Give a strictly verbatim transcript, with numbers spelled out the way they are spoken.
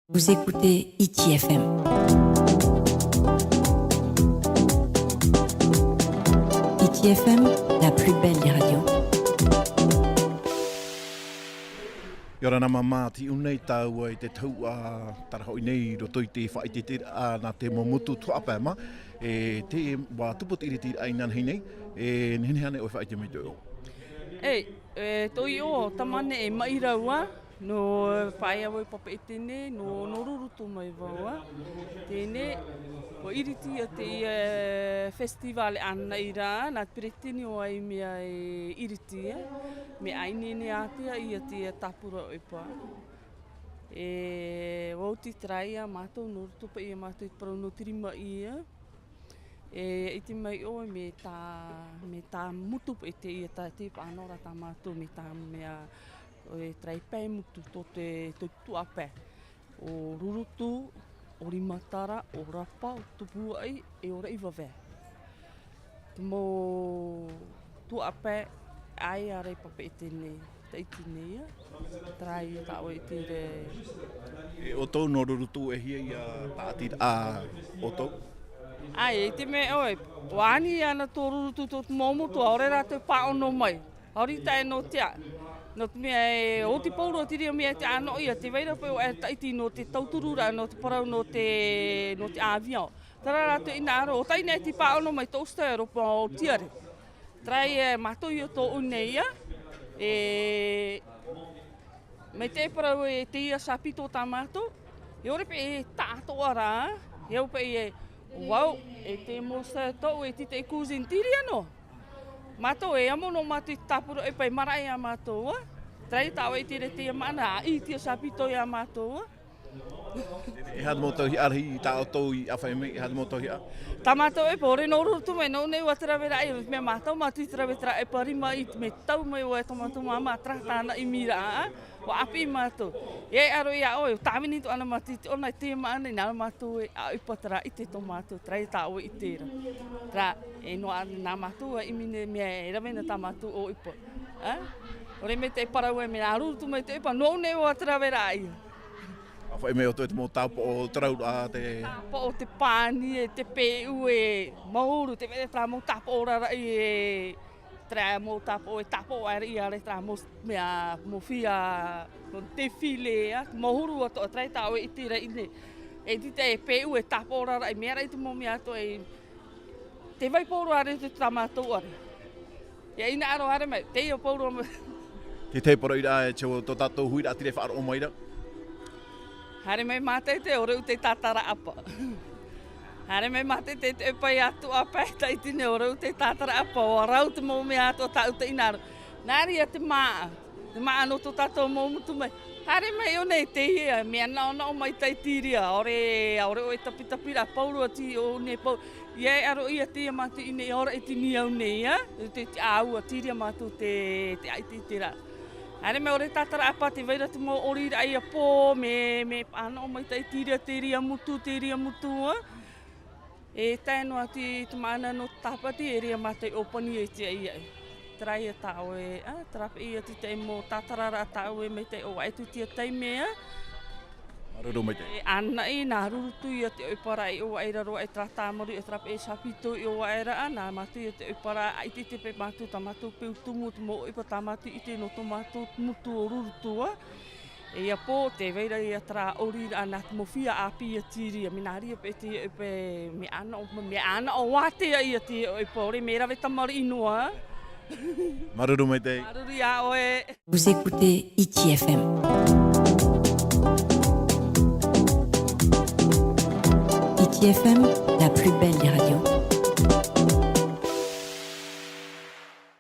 Vous écoutez Hiti F M. Hiti F M, la plus belle des radios. ʻIa ora na māmā, tei ʻō nei tāua i te tahuʻa tarahoʻi nei i roto i te faʻaʻiteʻiteraʻa nā te mau motu tuhaʻa pae mā, e te, ʻua tupu te ʻiritiraʻa inanahi nei, e nehenehe ānei ʻoe e faʻaʻite mai i tō iʻoa? E, e, tō iʻoa, tamane e maʻi rāua, nō pae ʻāvae Papeʻetene, nō, nō Rurutu mai vau, ā. Teie, ʻua ʻiriti ïa teie festival ānei rā, nā te peretiteni ʻo Aimea e ʻiriti, ā. Mea ineine ātea ïa te tāpura ʻohipa. E, ʻua oti terā ia mātou, nō roto paʻi ia mātou i te parau nō te rima ïa. E, ʻite mai ʻoe, mai tā, mai tā motu paʻi teie, tā te pae nō rā tā mātou, mai tā mea, e, terā pae motu tō te, tō te tuhaʻa pae. ʻO Rurutu, ʻo Rimatara, ʻo Rapa, ʻo Tupuaʻi, e ʻo Raʻivavea. Te mau tuhaʻa pae, ʻaita rā i Papeʻetene, Tahiti nei, ā. Terā ia tā ʻoe e ʻite ra. E ʻoutou nō Rurutu, e hia ia tāʻatiraʻa ʻoutou? ʻAe, ʻite mai ʻoe, ʻua ani ana tō Rurutu tō te mau motu, ʻaore rātou e pāʻono mai. ʻAore i tae noa atu. Nō te mea e oti pauroa te reira mea e te ʻānoʻi, ā, tē vai ra paʻi ʻoe e tāʻati nō te tautururaʻa, nō te parau, nō te, nō te avion. Terā rātou e hinaʻaro, ʻo taʻi nei te pāʻono mai tō Australia, Europa, ʻo Tiare. Terā ia mātou ïa tōʻu nei, ā. E, mai te parau e teie chapiteau tā mātou, e ʻore paʻi e tāʻatoʻa ra, e au paʻi e, vau, e te mau sā tōʻu e tītaʻi cuisine, te reira noa. Mātou e amo noa mātou i te tāpura ʻohipa, e maraʻa ia mātou, ā. Terā ia tā ʻoe e ʻite ra, teie māʻa, ʻaita e chapiteau ia mātou, ā. E aha te mau tauihaʻa rahi tā ʻoutou i ʻāfaʻi mai, e aha te mau tauihaʻa? Tā mātou ʻohipa, ʻore nō Rurutu mai, nō ʻō nei ʻoe e raveraʻa, mea mātou, mātou i raveraʻa e parau mai i te mea tau mai ʻoe tō mātou māmā, terā tāna ʻimiraʻa, ā, ʻua ʻāpī mātou. E ʻaroʻi ia ʻoe, tāvini atoʻa na mātou i te ʻona i teie māʻa nei, nā reira mātou e ʻohipa terā ʻite tō mātou, terā ia tā ʻoe e ʻite ra. Terā, e noa nā mātou e ʻimi nei mea e rave na tā mātou ʻohipa. Ā? ʻOre mai te parau e mea nā Rurutu mai te ʻohipa, nō ʻō nei ʻoe e raveraʻa. ʻĀfaʻi mai ʻoutou i te mau tāpaʻo, terā rā te tāpaʻo, te pāni, e te pēʻu, e mau huru, tē vai ra terā mau tāpaʻo raraʻi, e terā mau tāpaʻo, e tāpaʻo aʻe ra ia, terā mau mea, mau fia, nō te défilé, ā, mau huru atoʻa, terā ia tā ʻoe e ʻite ra i ʻō nei. E tītaʻi e pēʻu, e tāpaʻo raraʻi, mea rahi te mau mea atoʻa, e tē vai pauroa ra te tā mātou ʻohipa. ʻIa hinaʻaro haere mai, teie pauroa mai. Te tahi parau ïa, e te, tō tātou huiraʻatira e faʻaroʻo mai ra. Haere mai mātaʻitaʻi, ʻore ʻoe tei tātaraʻa paʻi. Haere mai mātaʻitaʻi, te ʻohipa ia tuhaʻa pae Tahiti nei, ʻore ʻoe tei tātaraʻa paʻi, ʻua rau te mau mea atoʻa tāʻu tei hinaʻaro. Nā reira te māʻa. Te māʻa nō tō tātou mau motu mai. Haere mai ʻō nei teie, mea naʻonaʻo maitaʻi te reira, ʻaore, ʻaore ʻoe e tapitapi ra, pauroa atu ʻō nei, pau-, ʻia e ʻaroʻi ia teie mātou i ʻō nei, ʻaore i te niau nei, ā, te, te ʻāua te reira mātou te, te ʻaʻiteʻiteraʻa. Haere mai ʻore tātaraʻa paʻi, tē vai ra te mau ʻoriraʻa ia pō, mea, mea pāʻono maitaʻi te reira, te reira motu, te reira motu, ā. E tae noa atu i te māʻa nō te tāpati, e reira mātou e ʻōpani e tiʻa ia. Terā ia tā ʻoe, ā, terā paʻi ia te tahi mau tātararaʻa tā ʻoe mai te ʻōvaʻe atu i teie taime, ā. Māuruuru maitaʻi. E anaʻe, nā Rurutu ia te ʻohipa ra i ʻōvaʻe ra roa, e terā tāmau, e terā paʻi chapiteau i ʻōvaʻe ra, ā, nā mātou ia te ʻohipa ra, ʻaita e ʻite paʻi mātou, tā mātou peu tumu, te mau ʻohipa tā mātou i ʻite nō tō mātou motu ʻo Rurutu, ā. E ia pō, tē vai ra ia terā ʻoriraʻa nā te mau fia ʻāpī ia te reira, mea nā reira paʻi te ʻohipa, mea ʻanaʻo, mea ʻanaʻo ātea ia te ʻohipa, ʻore mea rave tamariʻi noa. Māuruuru maitaʻi. Māuruuru ia ʻoe. Vous écoutez Hiti F M. Hiti F M, la plus belle des radios.